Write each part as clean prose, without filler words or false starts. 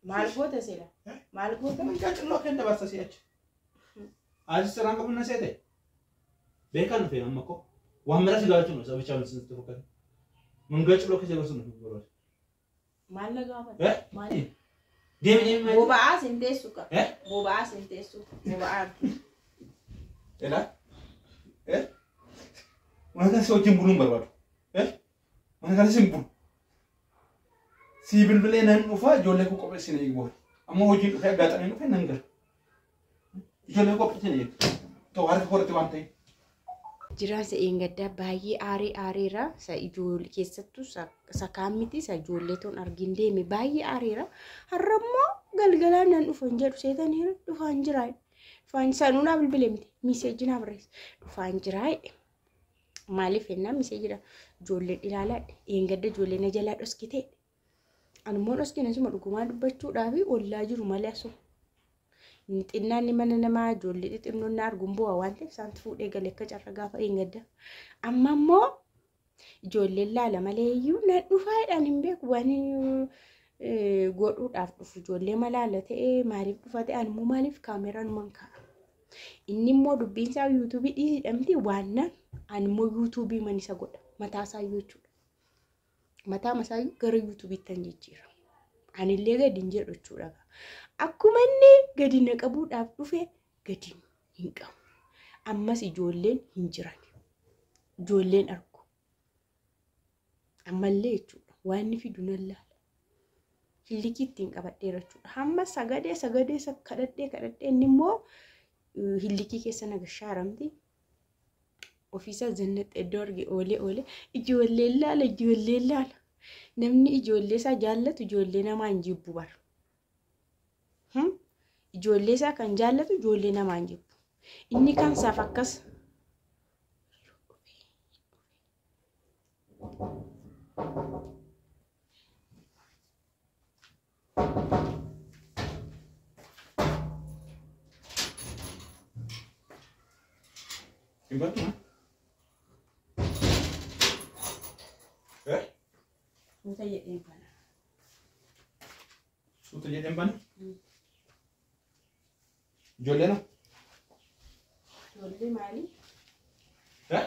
Maal goota sila? Maal goota? Mangaa cilloo kenna dabarsa si'achi. Asis siraan qabu na seete. Beekan dhufe amma koo. Waan bira si gaafachuu nu sabicha wal sitti fakkaate. Mangaa cilloo keessa dabarsu nu barbaadu. Maal na gaafata? Maal? Deemi deemi maal? Boba'aa sin teessu ka. Eh? Boba'aa sin teessu. Boba'aa. Elaa? Eh? Mana kana si wajjin buluun barbaadu. Eh? Mana kana sin bulu. Si bilbilee nan dhufa ijoollee koo qopheessina eegu. Amma hojiin dhufee aggaxamee dhufee nan gala. Ijoollee koo qopheessina eegu. Ta'u harka korratti waan ta'eef. Jiraan isa eengaddaa baay'ee aaree aareera. Isa ijoollee keessattuu isa kaan miti isa ijoollee toon argin deeme baay'ee aareera. Har'a immoo galgalaan nan dhufan jedhu seetaniira dhufaan jiraa. Dhufaan sanuu naa bilbile miti miseejii naa barreessa. Dhufaan jiraa jedhe. Maaliif jennaan miseejiidha. Ijoolleen ilaalaa eengadda ijoollee na jalaa dhoskite. Ani immoo dhoskine suma dhugumaa dubbachuudhaaf ollaa jiru malee asuma. Inni xinnaan mana namaa ijoollee xixinnoon na arguun bu'aa waan ta'eef isaantu fuudhee gale akka carra gaafa eengadda. Amma immoo ijoolleen laala malee iyyuu na dhufaa jedhaan hin beeku waan godhuudhaaf dhufu ijoollee malaala ta'ee maaliif dhufa ta'e ani immoo maaliif kaameraan man kaa'a. Inni immoo dubbiin isaa yuutuubii dhiisidhamti waan nan ani immoo yuutuubii man isa godha mataa isaa iyyuu jechuudha. Mataa masaa iyyuu gara yuutuubiitti kan jijjiira. Anillee gadi hin jedhu jechuudha. Akkuma inni gadi na qabuudhaaf dhufe gadi hin qabu. Ammas ijoolleen hin jiran. Ijoolleen argu. Ammallee jechuudha. Waan inni fidu nan laala. Hillikii ittiin qabadheera jechuudha. Hamma sagadee sagadee kadhadhee kadhadhee inni immoo hillikii keessa na gashaaramti. Ofiisaa zannaxxe iddoo arge oolee oolee ijoolleen laala ijoolleen laala. Namni ijoollee isaa jaallatu ijoollee namaa hin jibbu bara. Ijoollee isaa kan jaallatu ijoollee namaa hin jibbu. Inni kan isaaf akkas Hin bantu maa? Eh? Suuta jedheen bana. Suuta jedheen bana? Ijoollee na? Ijoollee maali? Eh?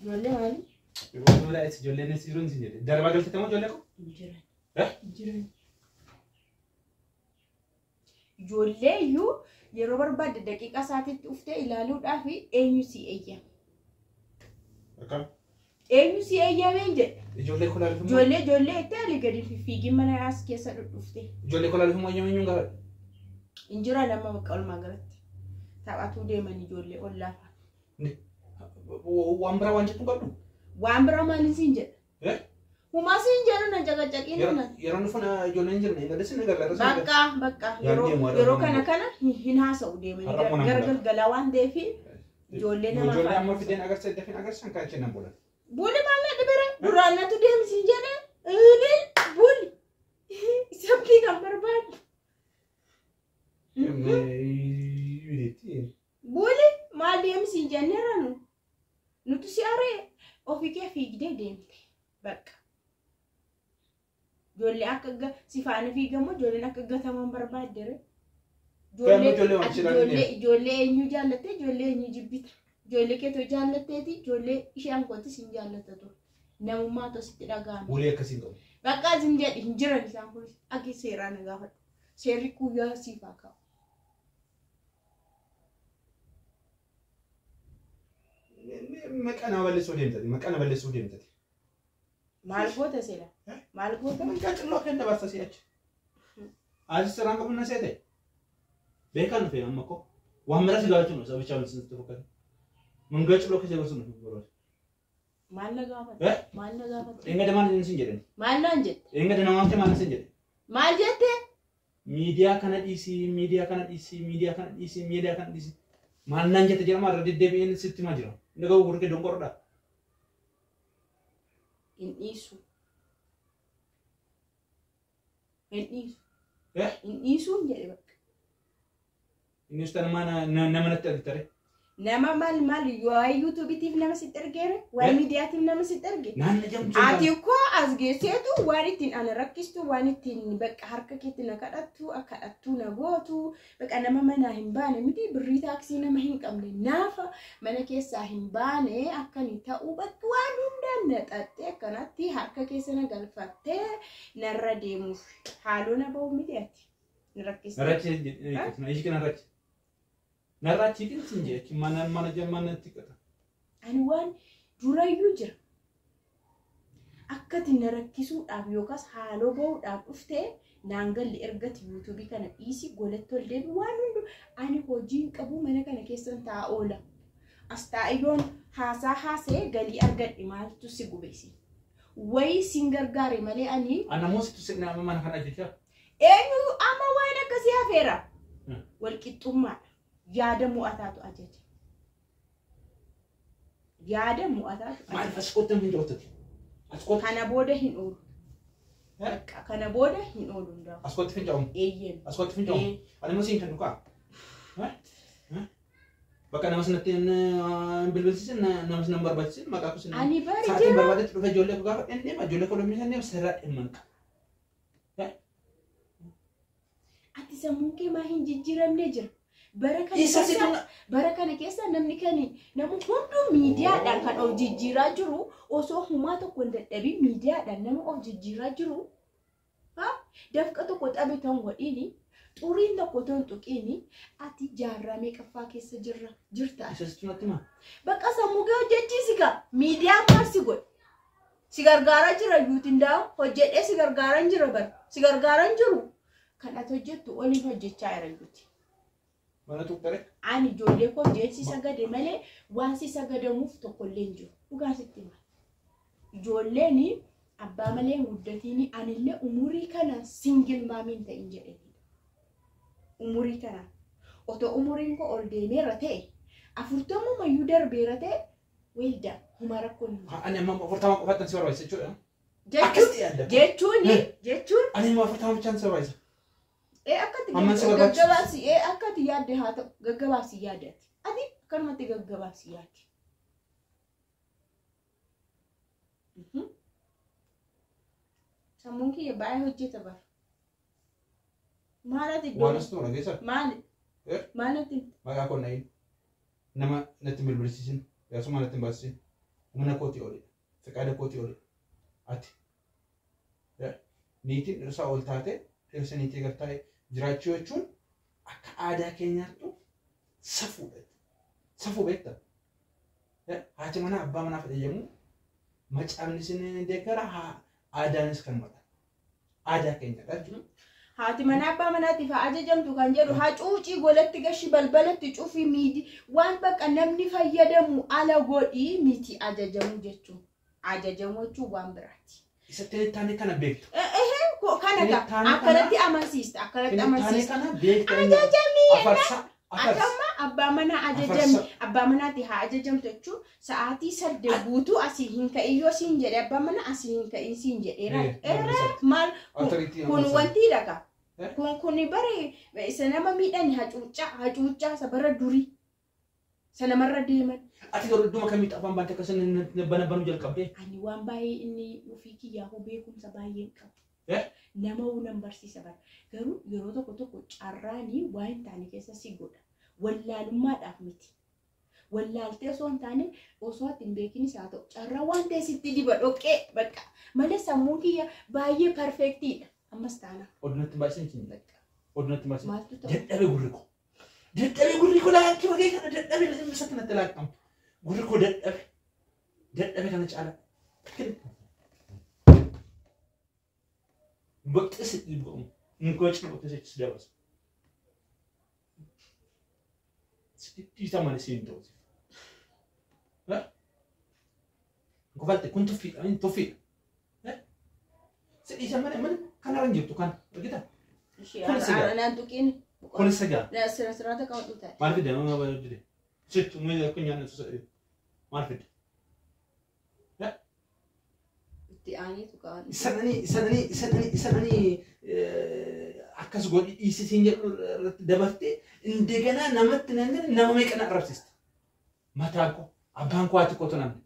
Ijoollee maali? Ijoollee ijoolleen si jiruun sin jedhe. Darbaa galchite moo ijoollee koo? Hin jiran. Eh? Hin jiran. Ijoollee iyyuu yeroo barbaadde daqiiqaa isaatiitti uftee ilaaluudhaaf eenyu si eeyyame? Akkam? Eenyu si eeyyameen jedhe. Ijoollee koo laaluuf immoo Ijoollee ijoollee itti alii gadi fiffiigin mana as keessa dhudhufte. ijoollee koo laaluuf immoo eeyyame eenyuun gaafadha? Hin jiran amma bakka oolmaa galatti. Taphatuu deeman ijoollee ollaa fa'a. Waan biraa waan jettu qabdu? Waan biraa maaliin siin jedha? Eh? Humaa siin jedhu na caqacaqiin na. Yeroo dhufan ijoolleen hin jirne gadis ni gargaara. Bakka bakka yeroo deemu, har'a yeroo immoo kana kana hin haasa'u deemanii Har'a immoo gara nan galgalaa waan ta'eef ijoollee namaa Ijoollee faana amma fideen agarsiisa dafeen agarsiisan kan isheen nan bulan. Buli maal na dhibere duraan natu deemsiin jedhe ilil buli sabbii kan barbaadu buli maal deemsiin jenneera nu nuti si aree ofii kee fiigdee deemte bakka. Ijoollee akka si faana fiigamu ijoolleen akka gataman barbaaddere. Ijoollee waan Ati jedhan ijoollee ijoollee eenyu jaallatte ijoollee eenyu jibbita. Ijoollee keetoo jaallatteeti ijoollee ishee ankootis hin jaallata ture. Namummaa tositti dhaga'ame. Bulii akkasiin qabu. Bakka isin jedhi hin jiran isaan kunis akka seeraa na gaafadhu. Seerri guyyaa siif haa kaa'u. Maqaa nama balleessuu deemtati. Maqaa nama balleessuu deemtati. Maal goota seera? Maal goota? Mangaa cilloo kenna dabarsa si'achi. Asis siraan qabu na seete. Beekan dhufe amma koo. Waan bira si gaafachuu nu sabicha wal sitti fakkaate. Mangaa cilloo keessa dabarsu nu barbaadu. Maal na gaafata? Eh? Maal na gaafata? Eengada maal sin jedhan? Maal naan jette? Eengada nama waamte maal sin jedhe? Maal jette? Miidiyaa kana dhiisii, miidiyaa kana dhiisii, miidiyaa kana dhiisii, miidiyaa kana dhiisii. Maal naan jette jedhama irra deddeebi'een sitti himaa jira. Inni garuu gurri kee donqorodha. Hin dhiisu. Hin dhiisu. Eh? Hin dhiisuun jedhe bakka. Inni usta nama nama natti argitare. Nama maal maal waa'ee yuutuubiitiif nama sitti ergeere waa'ee miidiyaatiif nama sitti erge. Naan ajajamtu. Ati koo as geesseetu waan ittiin ana rakkistu waan ittiin bakka harka keetti na kadhattu kadhattuu na gootu bakka nama manaa hin baane miti birrii taaksii nama hin qabne naafa mana keessaa hin baane akkani ta'uu bakka waan hundaan na xaxxee akkanatti harka keessa na galfattee narra deemuuf haaloo na ba'u miti ati na rakkiste. Narrachi ishii narrachi. Narrachi kin sin jee mana mana mana xiqqata. Ani waan durayyuu jira. Akkati na rakkisuudhaaf yookaas haaloo ba'uudhaaf dhuftee naan galli ergati yuutuubii kana dhiisi golatti ol deebi waan hundu ani hojii hin qabu mana kana keessan taa'aa oola. As taa'ayyoon haasaa haasee galii argadhe maaltu si gubesi. Wayii siin gargaare malee ani Ana moo situ si nama mana kana ajajaa? eenyu amma waan akkasii hafeera. Walqixxummaadha. Yaada mo'ataatu ajaja. Yaada mo'ataatu ajaja. Maaliif as kottan hin jootati? As kottu Kana booda hin oolu. Bakka kana booda hin oolu hundaa'u. as kottu fincaa'u. Eeyyeen. As kottu fincaa'u. Ani immoo siin kan dhugaa. Bakka nama sanatti hin bilbilsiisin nama sana hin barbaachisin maqaa kusin. Ani bari Sa'aatiin jira. barbaadetti dhufe ijoollee koo gaafa hin deema ijoollee koo lomni deema sirraa dhimma hin qabu. Ati sammuun kee maa hin jijjiiramne jira. Bara kana Isa keessa situ bara kana keessa namni kan namni hunduu miidiyaadhaan kan of jijjiiraa jiru osoo humaa tokko hin dadhabin miidiyaadhaan nama of jijjiiraa jiru. Ha? Dafqa tokko xabe tan godhiini xuriin tokko tan tuqiini ati jaarraa meeqaffaa keessa jirra jirta. Isa situ natti himaa. Bakka sammuu kee hojjechiisi gaa miidiyaan maal si godhe? Si gargaaraa jira yuutiin daa'u hojjedhee si gargaaraa hin jira bara si gargaaraa hin jiru. Kan ati hojjettu oliin hojjechaa jira yuuti. Mana tuqxare. Ani ijoollee koo jechi sagade malee waan si sagadamuuf tokkollee hin jiru. Dhugaa sitti hima. Ijoolleen abbaa malee hin guddatiin anillee umurii kana singil maamiin ta'in jedhanii. Umurii kana otoo umuriin koo ol deemeera ta'e afurtamumayyuu darbeera ta'e weelda huma rakkoon hin jiru. Ani amma 40 qofaatti si barbaachisa jechuudha. Jechuun Akkasitti yaadda. jechuun jechuun Ani amma 40 bichaan si barbaachisa. Akkatti Amma si barbaachisu. gaggabaabsi akkatti yaadde haa ta'u gaggabaabsi yaadde ati akkanumatti gaggabaabsi yaadde. Sammuun kiyya baay'ee hojjeta bara. Maal ati Waan as tuura keessa maali? Maal ati maqaa koo nayin nama natti hin bilbilsiisin yaasuma natti hin baasisin humna kootii olidha fiqaada kootii olidha ati niitiin dhirsaa ol taate dhirsa niitii gad taa'e jiraachuu jechuun akka aadaa keenyaattu safuudha safuu beekta haati manaa abbaa manaaf ajajamu macaafni isin deeggara aadaanis kan mata aadaa keenyadha jechuudha. Haati manaa abbaa manaatiif haa ajajamtu kan jedhu hacuucii golatti gashi balbalatti cufii miidi waan bakka namni fayyadamu ala godhii miti ajajamu jechuun. Ajajamu jechuun waan biraati. Isa tinitaanii kana beektu. Kana gaa akkanatti amansiista akkanatti Tinitaanii amansiista. kana beektu. Ajajamii Afarsa afarsa. Akkama abbaa manaa ajajami abbaa manaatti haa ajajamtu jechuun sa'aatii 8 guutuu asii hin ka'in yoo siin jedhe abbaa manaa asii hin ka'in siin jedheera. Maal kun wanti dhagaa. Kun kun bare isa nama miidhan hacuuccaa hacuuccaa isa bara durii isa namarra deeman. Ati garuu idduma kamitti afaan baante akkasii bana banuu jalqabdee? Ani waan baay'ee inni ofii kiyyaafuu beekumsa baay'ee hin qabu. Nama nan barsiisa bara. Garuu yeroo tokko tokko carraanii waan hin taane keessa si godha. Wallaalummaadhaaf miti. Wallaaltee osoo hin taane osoo ati hin beekinis haa ta'u carraa waan ta'e sitti diba dhoqqee bakka malee sammuun kiyya baay'ee perfeektiidha. Ammas taana. Oduu natti hin baasisin hin Bakka Oduu natti hin baasisin. maaltu ta'u? Dadhabe gurri koo. Dadhabe gurri koo laakkii bagee kana dadhabe isatti natti laaqqamu. Gurri koo dadhabe. Dadhabe kana caala. Boqqisi Nkochi boqqisi si dabarsa. Dhiita malee si hin ta'u. Kofalte kun tuffiidha inni tuffiidha. Si dhiisa malee mana kanarra hin jirtu kan argita. Kun sigaa. Anaan tuqiin. Kun sigaa. Sira siraata qabadhu taate. Maal fidde nama fidde? Sittu miila kun nyaanni maal fidde? Itti aaneetu qaban. Isananii isananii isananii isananii akkas godhi dhiisisiin jedhu irratti dabartee indeganaa namatti nama meeqa na arrabsiste. Mataan koo abbaan koo haati kootu namni.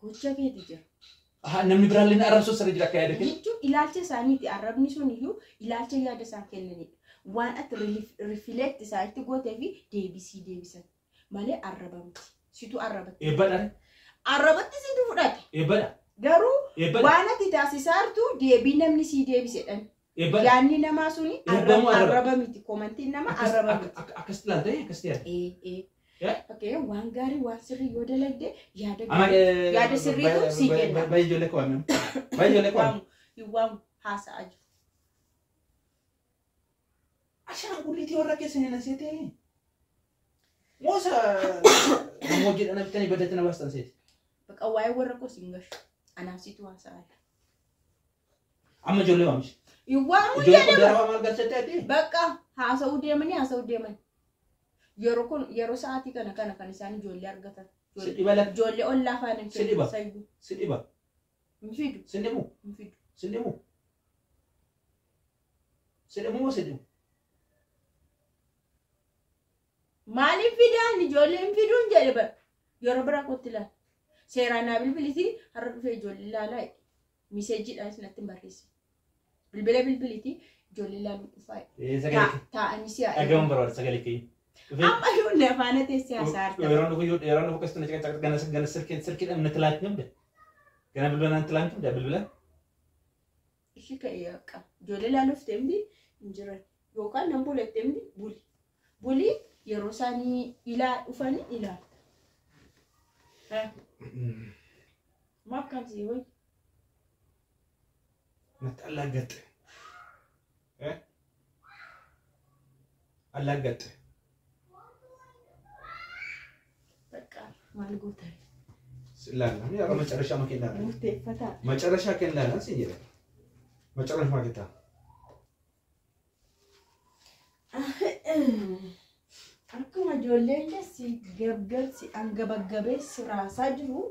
Gocha keeti jira. Namni biraallee na arrabsuu sirra jira akka yaada kee. Jechuun ilaalcha isaaniiti. Arrabni sun iyyuu ilaalcha yaada isaan kennanidha. Waan ati rifileekt isaanitti gootee fi deebisii deebisan malee arraba miti. Situ arrabatti. Eebbadha. Arrabatti situ fudhate. Eebbadha. Garuu Eebbadha. waan ati taasisaartu deebii namni sii deebisedhan. Eebbadha. Yaadni namaa suni Eebbamu arraba. arraba miti. Komantiin nama arraba miti. Akkas ilaaltee akkas yaadde. Fakkeenyaaf waan gaarii waan sirrii yoo dalagde yaada Amma gaarii yaada sirriitu sii kenna. Baay'ee ijoollee koo waamne. Baay'ee ijoollee koo waamne. Hin waamu haasa'aa jiru. Ashaangulliitii warra keessanii na seetee. Moosa nama hojii dhala bitanii baddatti na baastan seeti. Bakka waa'ee warra koos hin gashu. Anaaf situ haasa'aa jira. Amma ijoollee waamsi. Hin waamu Ijoollee jedhama. koo darabaa maal galchattee ati? Bakka haasa'uu deemanii haasa'uu deeman. Yeroo kun yeroo sa'aatii kana kana kan isaan ijoollee argatan. Si dhiba lafa. Ijoollee ollaa faana hin Si dhiba. Sayyuu. Si dhiba. Hin fidu. Si dhibu. Hin fidu. Si dhibu. Si dhibu moo si dhibu? Maaliif fidaan ijoollee hin fiduun jedhe bara. Yeroo biraa kootti ilaala. Seeraan naa bilbilitii har'a dhufee ijoollee ilaalaa jedhe. Miseejiidhaan natti hin barreessin. Bilbila bilbilitii ijoollee ilaaluu dhufaa jedhe. Sagalee kee. Taa'anii si haa Dhagahuun barbaada sagalee kee. Amma iyyuu afaana teessee haasaa argama. Yeroo dhufu yeroo dhufu akkasitti na caqacaqata gana gana silkii silkiidhaan natti laatti himde. Gana bilbila natti laatti himde bilbila. Ishii ka'ee akka ijoollee ilaaluuf deemti hin jiran yookaan nan buletti deemti buli. Buli yeroo isaanii ilaa dhufanii ilaalta. Maaf kan sii wayi? Natti allaaggatte. Allaaggatte. Bakka maal goota? Ilaalla yeroo መጨረሻ መኪና Murteeffataa. መጨረሻ ከላላ ሲጀረ መጨረሻ ማግታ Akkuma ijoolleen keessi gabgabsi hangabaggabee siraasaa jiru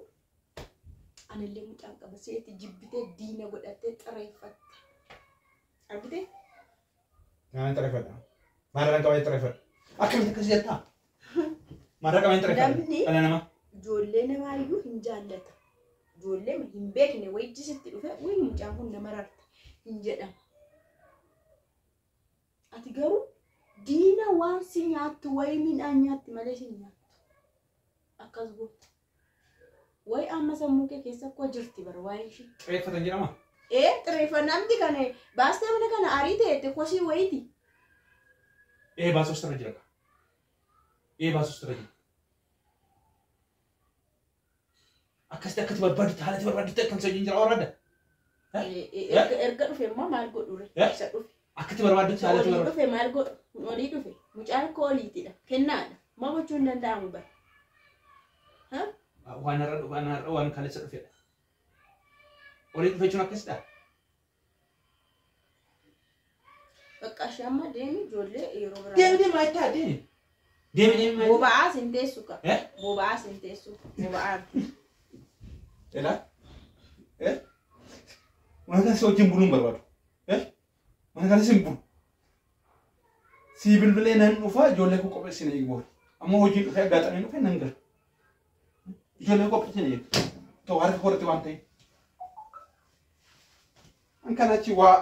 anillee mucaan qaba seeti jibbitee diina godhattee xireeffatte. Argitee? Naan xareeffadha. Maarraan qabee xareeffadha. Akkamitti akkas jettaa? Maarraa qabee xareeffadha. Namni Dhala namaa. ijoollee namaayyuu hin jaallata. Ijoollee hin beekne wayii sitti dhufe wayii mucaan kun nama rarta hin jedhamu. Ati garuu diina waan si nyaattu wayii midhaan nyaatti malee si hin nyaattu. Akkas goota. Wayii amma sammuu kee keessa akkoo jirti bara waa'ee ishee. Xareeffatan jedhama. Ee xireeffannaa miti kana baastee mana kana arii ta'e kosii wayiiti. Ee baasus irra jira. Ee baasus irra jira. Akkasitti akkatti barbaaddutti haalatti barbaaddutti akkam isa jira warradda. Erga dhufe immoo maal godhu ree? Isa dhufe. Akkatti barbaaddutti haalatti Olii barbaaddu. dhufe maal godhu? Olii dhufe. Mucaan koo oliitidha. Kennaadha. Maa gochuu hin danda'amu bara. Waan har'a waan har'a waan kaleessa dhufedha. Olii dhufe jechuun akkasidha. Bakka ishee amma deemi ijoollee yeroo biraa. Deemi deemi maayittaa deemi. Deemi deemi maayittaa. Boba'aas hin teessu ka. Boba'aas hin teessu. Boba'aan. Elaa. Mana kana si wajjin buluun barbaadu. Mana kana si hin bulu. Si bilbilee nan dhufa ijoollee koo qopheessine eegu. Amma hojiin dhufee aggaxamee dhufee nan gala. Ijoollee koo qopheessine eegu. Ta'u harka horate waan ta'eef. An kana achi waa